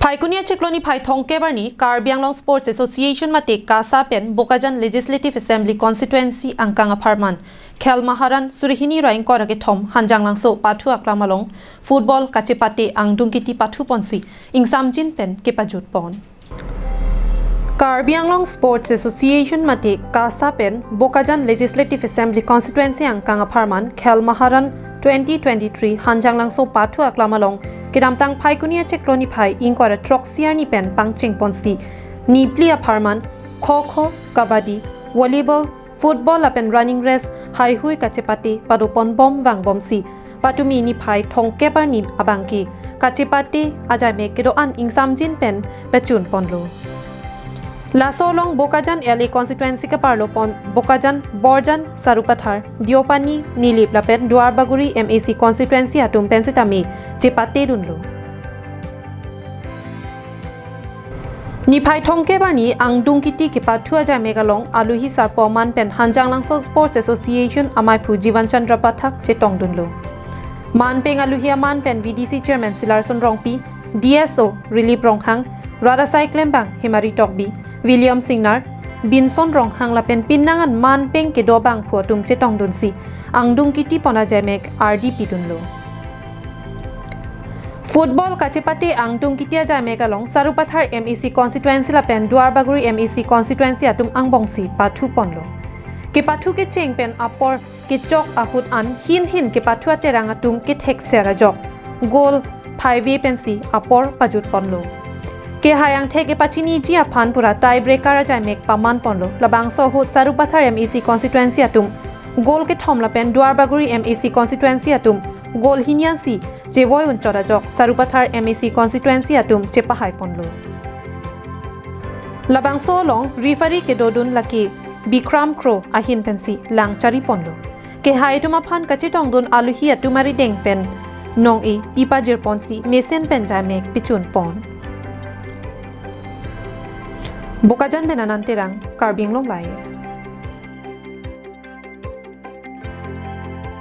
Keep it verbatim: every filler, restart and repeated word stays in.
Phaikuni achiklo niphai thomkep arni Karbi Anglong Sports Association mate KASA pen Bokajan Legislative Assembly Constituency angkang apharman Khel Maharan suri hini ra ingkoi ra kethom Hanjanglangso pathu aklam along football kachepate angdung kiti pathu ponsi ingsamjin pen kepajut pon. Karbi Anglong Sports Association mate KASA pen Bokajan Legislative Assembly Constituency angkang apharman Khel Maharan twenty twenty-three Hanjanglangso pathu aklam along kedamtang Phaikuni achiklo niphai ingkoi ra throksi arni pen pangcheng ponsi niphli apharman kho kho, kabaddi, volleyball, football lapen running race haihui kachepate padopon bom vangbomsi patumi niphai thomkep arni abangke kachepate ajaimek kedo-an ingsamjin pen pachun ponlo. Laso along Bokajan L A constituency kaparlo pon Bokajan, Borjan, Sarupathar, Deopani, Nilip lapen Duarbagori M A C constituency atum pen sitame chepate dunlo. Niphai thomkep arni angdung kiti kepathu ajaimek along aluhi sarpo aman pen Hanjanglangso Sports Association amaiphu Jivan Chandra Pathak chetong dunlo. Man peng aluhi aman pen V D C Chairman Silarson Rongpi, D S O Rilip Ronghang, Radasai Klembang, Hemari Tokbi, William Singnar, Binson Ronghang lapen pinnangan man peng kedo abangphu atum chetong dunsi angdung kiti pon ajaimek ardi pidunlo. Football kachepate angdung kiti ajaimek along Sarupathar M A C constituency lapen Duarbagori M A C constituency atum angbongsi pathu ponlo. Kepathu kecheng pen apor kechok ahut an hin hin kepathu aterang atum kethekser ajok goal phaive pensi apor pajut ponlo. Kehai angthek kepachiniji aphan pura tie breaker ajaimek paman ponlo. Labangso ahut Sarupathar M A C constituency atum goal kethom lapen Duarbagori M A C constituency atum goal hini ansi chevoi unchot ajok Sarupathar M A C constituency atum chepahai ponlo. Labangso along referee kedodun lake Bikram Kro ahin pensi lang chari ponlo. Kehai atum aphan kachetongdun aluhi atum arideng pen nong-e pipajir ponsi mesen pen jaimek pichun pon. Bokajan pen Anand Terang, Karbi Anglong Live.